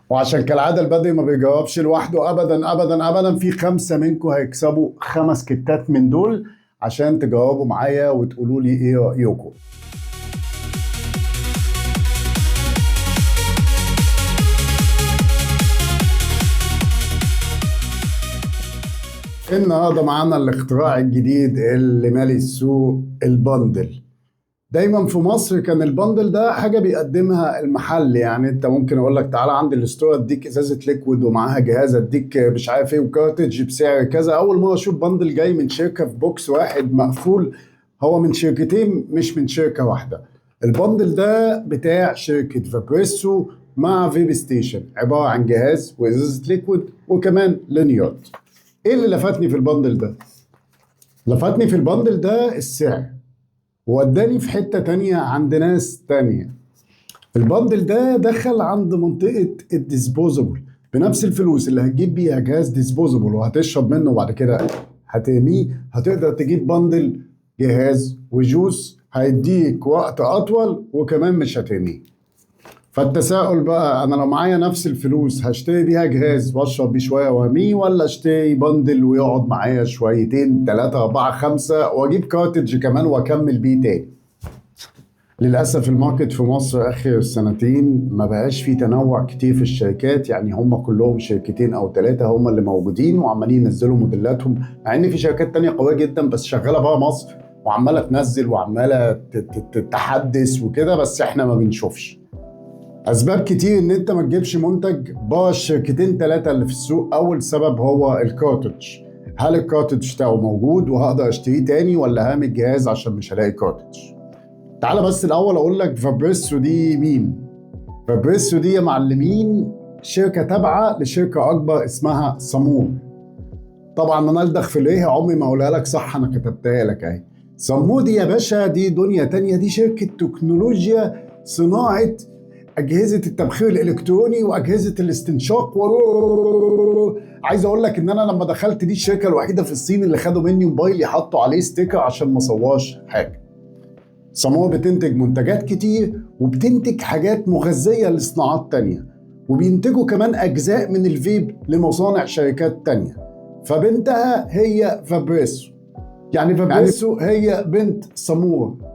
وعشان كالعادة البدري ما بيجاوبش لوحده ابدا ابدا ابدا، في 5 منكم هيكسبوا 5 كتات من دول عشان تجاوبوا معايا وتقولوا لي ايه رايكم. النهارده معانا الاختراع الجديد اللي مالي السوق، ال bundle. دايما في مصر كان ال bundle ده حاجة بيقدمها المحل، يعني انت ممكن اقول لك تعالى عند ال store اديك ازازة liquid ومعاها جهاز، اديك مش عارف ايه و cartridge بسعر كذا. اول مرة اشوف bundle جاي من شركة في box واحد مقفول، هو من شركتين مش من شركة واحدة. ال bundle ده بتاع شركة Vaporesso مع Vape Station، عبارة عن جهاز وازازه liquid وكمان lanyard. ايه اللي لفتني في ال bundle ده؟ لفتني في ال bundle ده السعر، ووداني في حتة تانية عند ناس تانية. ال bundle ده دخل عند منطقة ال disposable، بنفس الفلوس اللي هتجيب بيها جهاز disposable وهتشرب منه وبعد كده هترميه، هتقدر تجيب bundle جهاز و juice هيديك وقت أطول وكمان مش هترميه. فالتساؤل بقى، أنا لو معايا نفس الفلوس هشتري بيها جهاز واشرب بيه شوية وارميه، ولا اشتري bundle ويقعد معايا شويتين 3 4 5 واجيب cartridge كمان واكمل بيه تاني؟ للأسف ال market في مصر آخر سنتين ما بقاش فيه تنوع كتير في الشركات، يعني هم كلهم شركتين أو 3 هم اللي موجودين وعمالين ينزلوا موديلاتهم، مع إن في شركات تانية قوية جدا بس شغالة بره مصر وعمالة تنزل وعمالة تحدث وكده، بس إحنا ما بنشوفش. أسباب كتير إن أنت ما تجيبش منتج بره الشركتين 3 اللي في السوق. أول سبب هو ال cartridge، هل ال cartridge بتاعه موجود وهقدر أشتريه تاني ولا هرمي الجهاز عشان مش هلاقي cartridge؟ تعالى بس الأول أقول لك Vaporesso دي مين. Vaporesso دي يا معلمين شركة تابعة لشركة أكبر اسمها Smoore. طبعا أنا ألدغ في الإيه عمري ما أقولها لك صح، أنا كتبتها لك أهي. Smoore دي يا باشا دي دنيا تانية، دي شركة تكنولوجيا صناعة أجهزة التبخير الإلكتروني وأجهزة الاستنشاق عايز أقول لك إن أنا لما دخلت دي الشركة الوحيدة في الصين اللي خدوا مني موبايلي حطوا عليه sticker عشان ما صورش حاجة. Smoore بتنتج منتجات كتير وبتنتج حاجات مغذية لصناعات تانية، وبينتجوا كمان أجزاء من الفيب لمصانع شركات تانية. فبنتها هي Vaporesso، يعني Vaporesso هي بنت Smoore.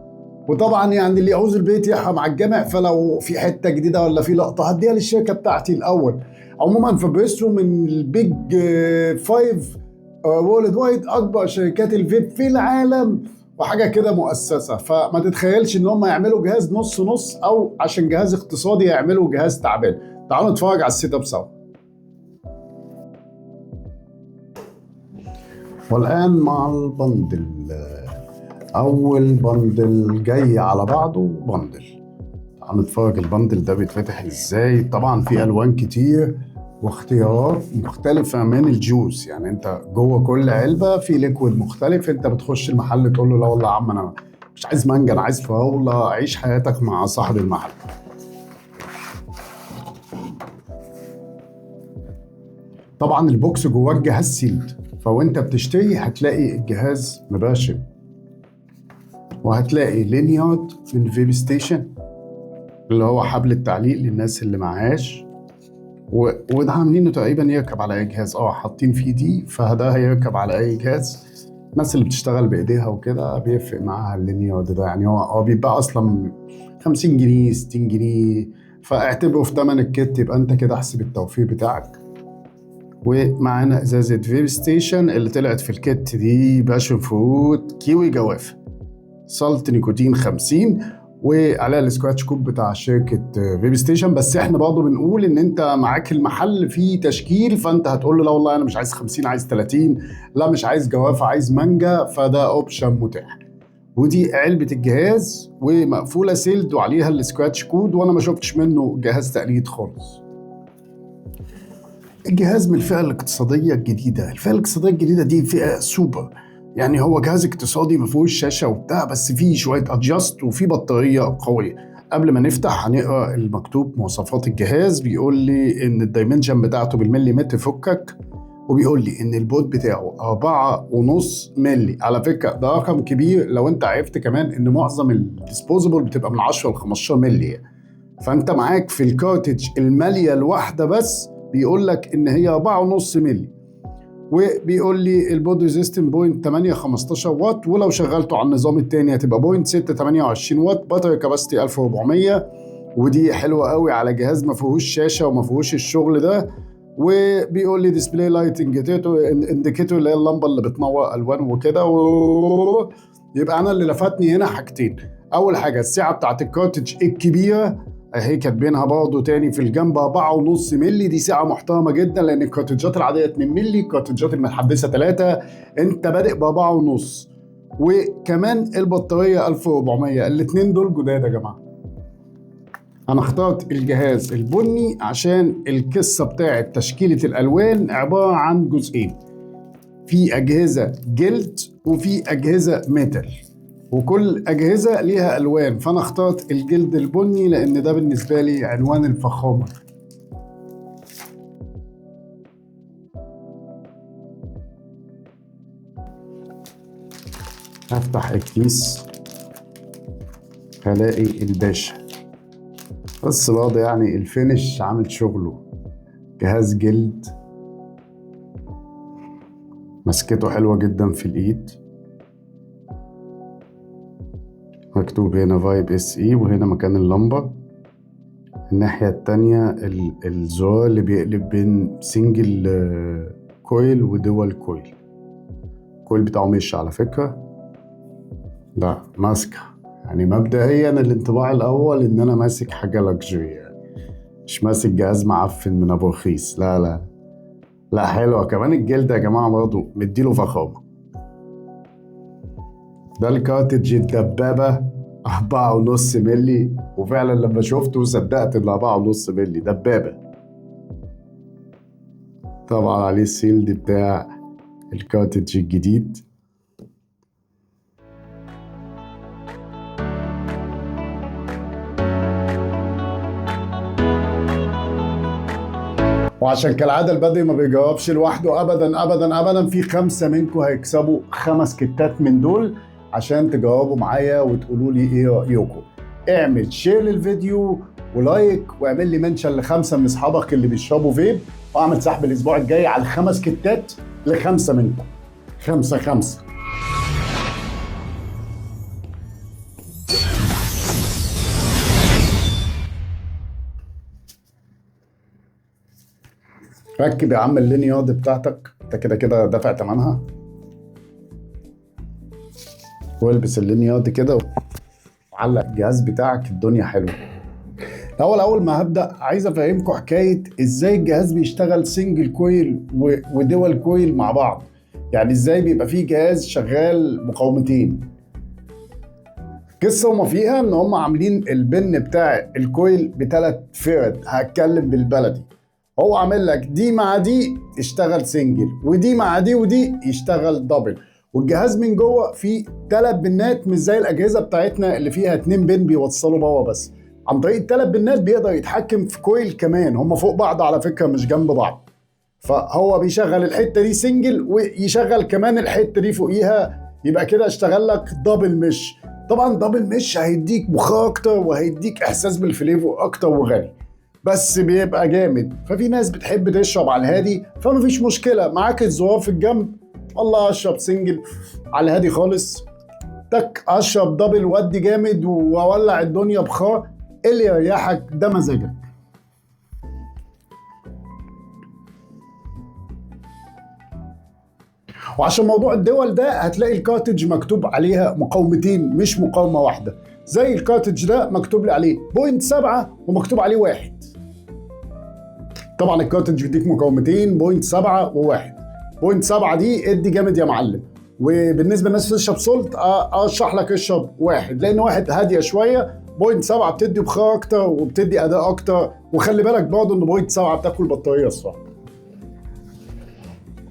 وطبعا يعني اللي يعوز البيت يحرم على الجامع، فلو في حتة جديدة ولا في لقطة هديها للشركة بتاعتي الاول. عموما Vaporesso من ال big 5 worldwide، اكبر شركات الفيب في العالم وحاجه كده مؤسسة. فما تتخيلش ان هم يعملوا جهاز نص نص او عشان جهاز اقتصادي يعملوا جهاز تعبان. تعالوا نتفرج على ال setup سوا. والان مع ال bundle، اول bundle جاي على بعضه bundle. تعالوا نتفرج ال bundle ده بيتفتح ازاي. طبعا في الوان كتير واختيارات مختلفة من ال juice، يعني انت جوه كل علبة في liquid مختلف. انت بتخش المحل تقول له لا والله يا عم انا مش عايز مانجا، انا عايز فراولة. عيش حياتك مع صاحب المحل. طبعا ال box جواه الجهاز sealed، فوانت بتشتري هتلاقي الجهاز مباشر، وهتلاقي lanyard من Vape Station اللي هو حبل التعليق للناس اللي معهاش، وده عاملينه تقريبا يركب على اي جهاز، حاطين فيه دي، فده هيركب على اي جهاز. الناس اللي بتشتغل بايديها وكده بيفرق معاها ال lanyard ده، يعني هو بيتباع اصلا 50 جنيه 60 جنيه، فاعتبره في ثمن ال kit، يبقى انت كده احسب التوفير بتاعك. ومعانا ازازة Vape Station اللي طلعت في ال kit دي، passion fruit كيوي جوافه، salt nicotine 50، وعليها ال scratch code بتاع شركة Vape Station. بس احنا برضه بنقول ان انت معاك المحل فيه تشكيل، فانت هتقول له لا والله انا مش عايز 50 عايز 30، لا مش عايز جوافه عايز مانجا، فده option متاح. ودي علبة الجهاز ومقفوله sealed وعليها ال scratch code، وانا ما شفتش منه جهاز تقليد خالص. الجهاز من الفئة الاقتصادية الجديدة، الفئة الاقتصادية الجديدة دي فئة سوبر، يعني هو جهاز اقتصادي ما فيهوش شاشة وبتاع، بس فيه شوية adjust وفيه بطارية قوية. قبل ما نفتح هنقرا المكتوب مواصفات الجهاز. بيقول لي ان ال dimension بتاعته بالمليمتر فكك، وبيقول لي ان ال pod بتاعه 4.5 ملي. على فكرة ده رقم كبير لو انت عرفت كمان ان معظم ال disposable بتبقى من 10 ل 15 ملي، فانت معاك في ال cartridge المالية الواحدة بس بيقول لك ان هي 4.5 ملي، وبيقول لي ال pot resistance point 8 15 واط، ولو شغلته على النظام الثاني هتبقى point 6 28 واط. battery capacity 1400، ودي حلوة قوي على جهاز ما فيهوش شاشة وما فيهوش الشغل ده. وبيقول لي display light indicator اللي هي اللمبة اللي بتنور الوان وكده. يبقى انا اللي لفتني هنا حاجتين، اول حاجة السعة بتاعت ال cartridge الكبيرة اهي كاتبينها برضه تاني في الجنب 4.5 مللي، دي سعة محترمه جدا لان ال cartridge ات العادية 2 مللي، ال cartridge ات المتحدثه 3، انت بادئ ب 4.5. وكمان البطارية 1400، الاثنين دول جداد يا جماعة. انا اخترت الجهاز البني عشان القصة بتاعت تشكيله الالوان عبارة عن جزئين، في اجهزة جلد وفي اجهزة metal، وكل اجهزة ليها الوان، فانا اخترت الجلد البني لان ده بالنسبة لي عنوان الفخامة. هفتح الكيس هلاقي الباشا، بس برضه يعني ال finish عامل شغله، جهاز جلد مسكته حلوة جدا في الايد، مكتوب هنا Vype SE، وهنا مكان اللمبة. الناحية التانية الزرار اللي بيقلب بين single coil و dual coil، ال coil بتاعه mesh على فكرة. لا ماسكة، يعني مبدئيا الانطباع الأول إن أنا ماسك حاجة luxury، يعني مش ماسك جهاز معفن من أبو رخيص، لا لا لا حلوة. كمان الجلد يا جماعة برضه مديله فخامة. ده ال cartridge الدبابة 4.5 ملي، وفعلا لما شفته صدقت ان 4.5 ملي دبابة. طبعا عليه ال seal بتاع ال cartridge الجديد. وعشان كالعادة البدري ما بيجاوبش لوحده ابدا ابدا ابدا، في 5 منكم هيكسبوا 5 kit ات من دول عشان تجاوبوا معايا وتقولوا لي ايه رايكم. اعمل share للفيديو و like، واعمل لي mention ل5 من اصحابك اللي بيشربوا فيب، واعمل سحب الاسبوع الجاي على ال5 kit ات ل5 منكم. 5 5. ركب يا عم ال lanyard بتاعتك، انت كده كده دافع تمنها، والبس ال lanyard كده وعلق الجهاز بتاعك، الدنيا حلوة. الاول اول ما هبدا عايز افهمكم حكاية ازاي الجهاز بيشتغل single coil و dual coil مع بعض، يعني ازاي بيبقى فيه جهاز شغال مقاومتين. قصة وما فيها ان هم عاملين ال pin بتاع ال coil ب3 فرد، هتكلم بالبلدي، هو عامل لك دي مع دي اشتغل single، ودي مع دي ودي يشتغل double. والجهاز من جوه فيه 3 pin ات، مش زي الاجهزة بتاعتنا اللي فيها 2 pin بيوصلوا power بس. عن طريق ال3 pin ات بيقدر يتحكم في coil كمان، هم فوق بعض على فكرة مش جنب بعض، فهو بيشغل الحتة دي single ويشغل كمان الحتة دي فوقيها، يبقى كده اشتغل لك double mesh. طبعا double mesh هيديك بخار اكتر وهيديك احساس بال flavor اكتر وغني، بس بيبقى جامد. ففي ناس بتحب تشرب على الهادي، فمفيش مشكلة، معاك الزرار في الجنب، والله اشرب single على الهادي خالص، تك اشرب double وادي جامد واولع الدنيا بخار، اللي يريحك ده مزاجك. وعشان موضوع ال dual ده هتلاقي ال cartridge مكتوب عليها مقاومتين مش مقاومة واحدة، زي ال cartridge ده مكتوب لي عليه 0.7 ومكتوب عليه 1. طبعا ال cartridge بيديك مقاومتين 0.7 و1. 0.7 دي ادي جامد يا معلم. وبالنسبة للناس اللي تشرب salt ارشح لك اشرب 1، لان 1 هادية شوية، 0.7 بتدي بخار اكتر وبتدي اداء اكتر، وخلي بالك برضه ان 0.7 بتاكل بطارية الصراحة.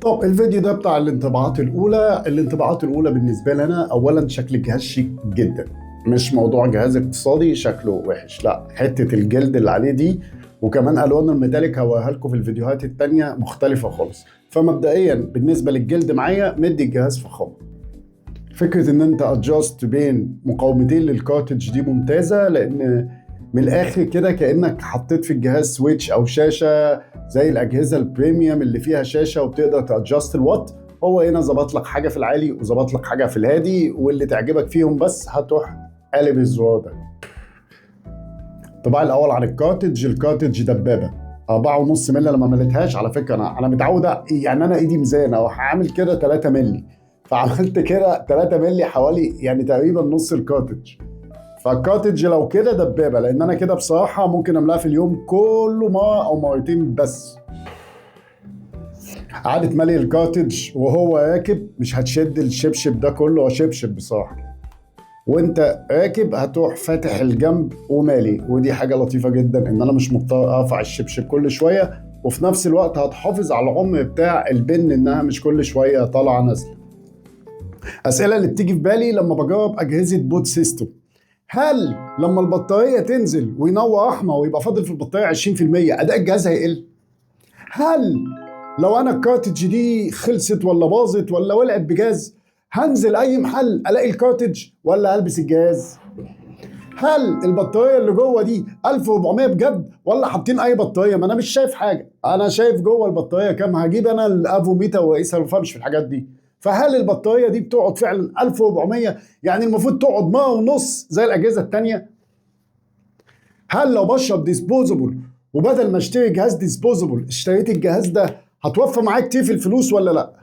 طب الفيديو ده بتاع الانطباعات الاولى. الانطباعات الاولى بالنسبة لنا، اولا شكل الجهاز شيك جدا، مش موضوع جهاز اقتصادي شكله وحش، لا، حتة الجلد اللي عليه دي وكمان الوان ال metallic هوريها لكم في الفيديوهات التانية مختلفة خالص. فمبدئيا بالنسبة للجلد معايا مدي الجهاز فخامة. فكرة ان انت adjust بين مقاومتين لل cartridge دي ممتازة، لان من الاخر كده كانك حطيت في الجهاز switch او شاشة زي الاجهزة ال premium اللي فيها شاشة وبتقدر ت adjust الوات. هو هنا ظبط لك حاجة في العالي وظبط لك حاجة في الهادي، واللي تعجبك فيهم بس هتروح قالب الزرار ده. طبعا الاول عن ال cartridge، ال cartridge دبابة 4.5 مللي. انا ما مليتهاش على فكرة، انا متعود يعني انا ايدي ميزان او هعمل كده 3 مللي، فعملت كده 3 مللي حوالي يعني تقريبا نص ال cartridge. فال cartridge لو كده دبابة، لان انا كده بصراحة ممكن املاها في اليوم كله مرة او مرتين بس. عادة ملي ال cartridge وهو راكب مش هتشد الشبشب ده كله، هو شبشب بصراحة. وانت راكب هتروح فاتح الجنب ومالي، ودي حاجة لطيفة جدا ان انا مش مضطر ارفع الشبشب كل شوية، وفي نفس الوقت هتحافظ على العمر بتاع ال pen انها مش كل شوية طالعه نازله. اسئلة اللي بتيجي في بالي لما بجرب اجهزة pod system: هل لما البطارية تنزل وينور احمر ويبقى فاضل في البطارية 20% اداء الجهاز هيقل؟ هل لو انا ال cartridge دي خلصت ولا باظت ولا ولعت بجاز هنزل اي محل الاقي ال cartridge ولا هلبس الجهاز؟ هل البطارية اللي جوه دي 1400 بجد ولا حاطين اي بطارية؟ ما انا مش شايف حاجة، انا شايف جوه البطارية كام، هجيب انا الافوميتر واقيسها، ما بفهمش في الحاجات دي. فهل البطارية دي بتقعد فعلا 1400؟ يعني المفروض تقعد 1.5 زي الاجهزة الثانية. هل لو بشرب disposable وبدل ما اشتري جهاز disposable اشتريت الجهاز ده هتوفر معايا كتير في الفلوس ولا لا؟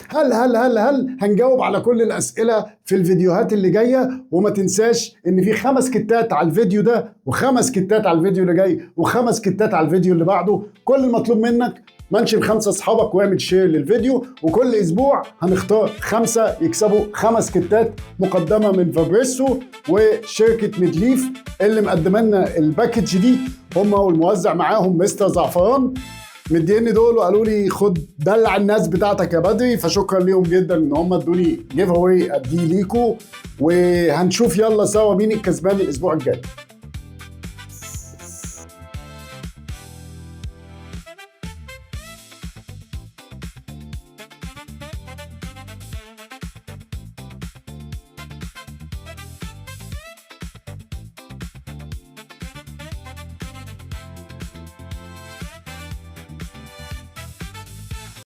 هل هل هل هل هنجاوب على كل الأسئلة في الفيديوهات اللي جاية. وما تنساش إن في 5 كتات على الفيديو ده، و5 كتات على الفيديو اللي جاي، و5 كتات على الفيديو اللي بعده. كل المطلوب منك mention 5 أصحابك واعمل share للفيديو، وكل أسبوع هنختار 5 يكسبوا 5 كتات مقدمة من فابريسو وشركة ميدليف اللي مقدمة لنا ال package دي، هما والموزع معاهم مستر زعفران، مديني دول وقالوا لي خد دلع الناس بتاعتك يا بدري. فشكرا ليهم جدا ان هم ادوني giveaway اديه ليكو، وهنشوف يلا سوا مين الكسبان الاسبوع الجاي.